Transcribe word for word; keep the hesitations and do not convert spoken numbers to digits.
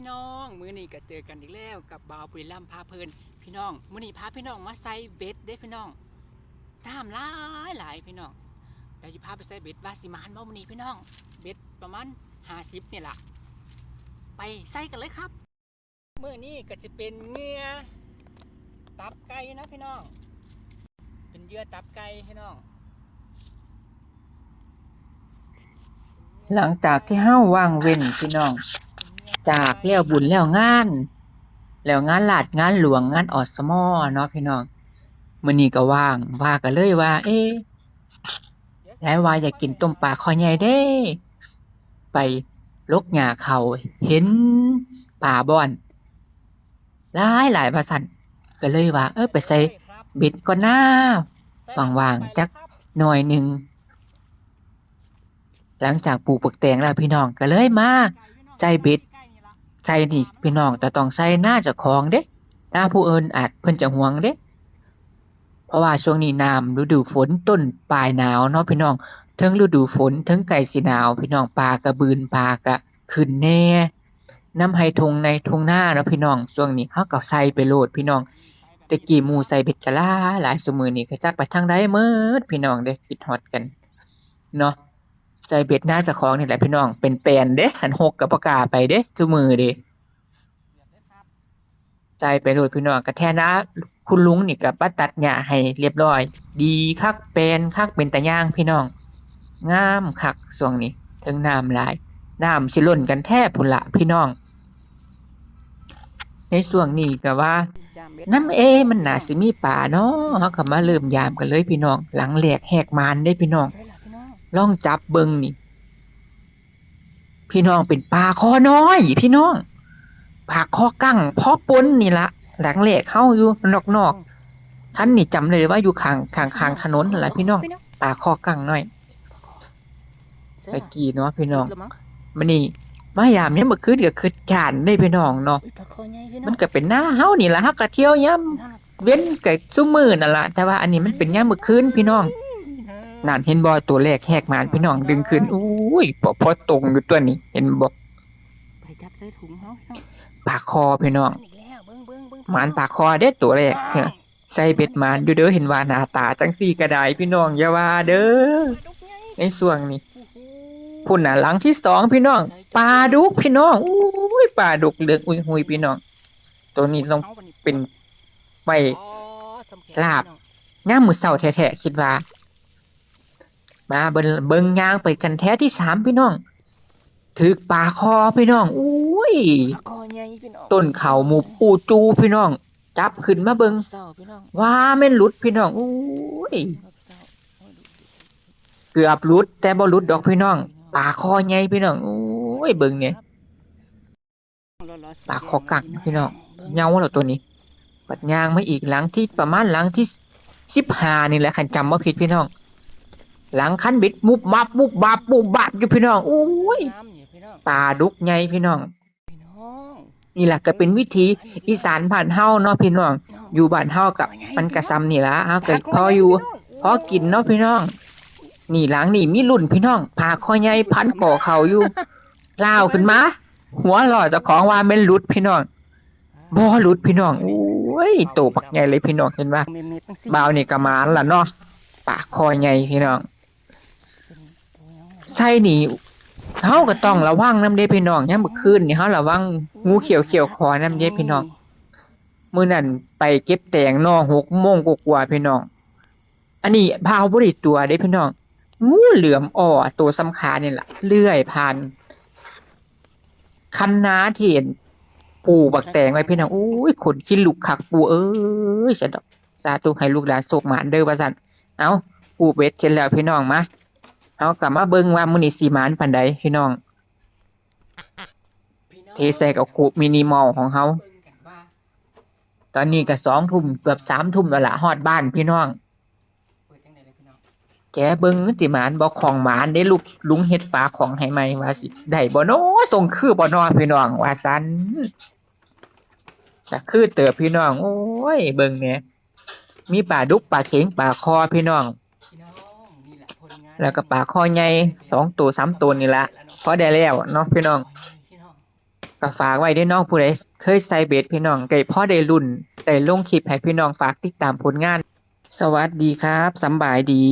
พี่น้อง มื้อนี้ก็เจอกันอีกแล้วกับบ่าวบุรีรัมย์พาเพลิน พี่น้อง มื้อนี้พาพี่น้องมาใส่เบ็ดเด้พี่น้อง น้ำหลายหลายพี่น้อง เดี๋ยวจะพาไปใส่เบ็ด ว่าสิหมานบ่มื้อนี้พี่น้อง เบ็ดประมาณห้าสิบนี่ล่ะ ไปใส่กันเลยครับ มื้อนี้ก็จะเป็นเหยื่อตับไก่นะพี่น้อง เป็นเหยื่อตับไก่พี่น้อง หลังจากที่เฮาว่างเว้นพี่น้อง จากแล้วบุญแล้วงาน แล้วงานราชงานหลวงงาน อสม เนาะพี่น้อง มื้อนี้ก็ว่าง ว่าก็เลยว่า เอ๊ะ ยายว่าอยากกินต้มปลาคอใหญ่เด้ ไปลกหญ้าเขา เห็นปลาบ่อน หลายหลายว่าซั่น ก็เลยว่า เออ ไปใส่เบ็ดก่อนนะ ว่างๆ จักหน่อยหนึ่ง หลังจากปลูกบักแตงแล้วพี่น้อง ก็เลยมาใส่เบ็ด ใส่นี่พี่น้อง แต่ต้องใส่นาเจ้าของเด้ นาผู้อื่นอาจเพิ่นจะหวงเด้ เพราะว่าช่วงนี้น้ำฤดูฝนต้นปลายหนาวเนาะพี่น้อง เทิงฤดูฝน เทิงใกล้สิหนาวพี่น้อง ปลากะบืน ปลากะขึ้นแหน่ นำไฮ่ทุ่งไฮ่นาเนาะพี่น้อง ช่วงนี้เฮาก็ใส่ไปโลดพี่น้อง แต่กี้หมู่ใส่เบ็ดกะหลายหลาย ซุมื้อนี้ก็จักไปทางใดหมดพี่น้องเด้ คิดฮอดกันเนาะ ใส่เบ็ดนาเจ้าของนี่แหละพี่น้อง เป็นแปลนเด้ คันฮกก็บ่กล้าไปเด้ ซุมื้อเด้ ใส่ไปโลดพี่น้อง กะแท่นาคุณลุงนี่ก็มาตัดหญ้าให้เรียบร้อย ดีคัก แปลนคัก เป็นตาย่างพี่น้อง งามคักช่วงนี้ เทิงน้ำหลาย น้ำสิล้นกันแท้พุ้นละพี่น้อง ในช่วงนี้ก็ว่า น้ำเอ มันน่าสิมีปลาเนาะ เฮาก็มาเริ่มยามกันเลยพี่น้อง หลังแรกแหกหมานเด้พี่น้อง ลองจับเบิ่งนี่ พี่น้อง เป็นปลาคอน้อยพี่น้อง ปลาคอกั้งพอปนนี่ละ หลังแรกเฮาอยู่นอกๆ คันนี่จำได้ว่าอยู่ข้าง ข้าง ข้างถนนนั่นล่ะพี่น้อง ปลาคอกั้งน้อย ตะกี้เนาะพี่น้อง มื้อนี้มายามยามมื้อคืนก็คิดค้านเด้พี่น้องเนาะ มันก็เป็นนาเฮานี่ล่ะ เฮาก็เที่ยวยามเว็นก็ซุมื้อนั่นล่ะ แต่ว่าอันนี้มันเป็นยามมื้อคืนพี่น้อง นั่นเห็นบ่ ตัวแรกแหกหมานพี่น้อง ดึงขึ้น อุ้ย พอ พอตรงอยู่ตัวนี้ เห็นบ่ ไปจับใส่ถุงเฮาพี่น้อง ปลาคอพี่น้อง หมานปลาคอเด้ตัวแรก ใส่เบ็ดหมานอยู่เด้อ เห็นว่าหน้าตาจังซี่ก็ได้พี่น้อง อย่าว่าเด้อ ในช่วงนี้ พุ้นน่ะ หลังที่สองพี่น้อง ปลาดุกพี่น้อง อุ้ย ปลาดุกเหลืองอุยหุยพี่น้อง ตัวนี้ต้องเป็นไว้ลาบ ยามมื้อเช้าแท้ๆ คิดว่า มาเบิ่ง เบิ่งย่างไปกันแท้ที่สามพี่น้อง ถืกปลาคอพี่น้อง อุ้ย ปลาคอใหญ่พี่น้อง ต้นเขาหมู่ปูจูพี่น้อง จับขึ้นมาเบิ่ง เช้าพี่น้อง ว่าแม่นหลุดพี่น้อง อุ้ย เกือบหลุด แต่บ่หลุดดอกพี่น้อง ปลาคอใหญ่พี่น้อง อุ้ย เบิ่งเนี่ย ปลาคอกังพี่น้อง เหย่าแล้วตัวนี้ บัดย่างมาอีกหลังที่ประมาณหลังที่สิบห้านี่แหละ คันจำบ่ผิดพี่น้อง หลังคันเบ็ดมุบมับมุบบับมุบบับอยู่พี่น้อง อุ้ย ปลาดุกใหญ่พี่น้อง นี่ล่ะก็เป็นวิถีอีสานบ้านเฮาเนาะพี่น้อง อยู่บ้านเฮาก็มันก็ส่ำนี่ล่ะ เฮาก็พออยู่พอกินเนาะพี่น้อง นี่หลังนี่มีลุ้นพี่น้อง ปลาคอใหญ่พันก่อเขาอยู่ ลาวขึ้นมา หัวเราะเจ้าของว่าแม่นหลุดพี่น้อง บ่หลุดพี่น้อง โอ้ย โตบักใหญ่เลยพี่น้อง เห็นว่า บ่าวนี่ก็หมานล่ะเนาะ ปลาคอใหญ่พี่น้อง ใส่นี่ เฮาก็ต้องระวังนำเด้พี่น้อง ยามมื้อคืนนี่เฮาระวังงูเขียวเขียวคอนำเด้พี่น้อง มื้อนั้นไปเก็บแตงเนาะ หกโมงกว่าๆ พี่น้อง อันนี้บ่าวบ่ได้ตั๋วเด้พี่น้อง งูเหลือมอ่อ ตัวส่ำขานี่ล่ะ เลื้อยผ่าน คันนาที่ปลูกบักแตงไว้พี่น้อง โอ้ย ขนคิ้นลุกคักปู่เอ้ย สะดอก สาธุ ให้ลูกหลานโชคหมานเด้อว่าซั่น เอ้า ปลูกเบ็ดเสร็จแล้วพี่น้องมา เฮาก็มาเบิ่งว่ามื้อนี้สิหมานปานใดพี่น้อง เทใส่กระโคกมินิมอลของเฮา ตอนนี้ก็สองทุ่ม เกือบสามทุ่มแล้วล่ะ ฮอดบ้านพี่น้อง แกะเบิ่งมันสิหมานบ่ ของหมานเด้ ลูกลุงเฮ็ดฝาของให้ใหม่ ว่าสิได้บ่น้อ ส่งคือบ่น้อพี่น้อง ว่าซั่น ก็คือเติบพี่น้อง โอ้ย เบิ่งแหน่ มีปลาดุก ปลาเข็ง ปลาคอพี่น้อง แล้วก็ปลาคอใหญ่ สองตัว สามตัวนี่ล่ะ พอได้แล้วเนาะพี่น้อง ก็ฝากไว้เด้อเนาะ ผู้ใดเคยใส่เบสพี่น้อง ก็พอได้ลุ้น ได้ลงคลิปให้พี่น้อง ฝากติดตามผลงาน สวัสดีครับ สำบายดี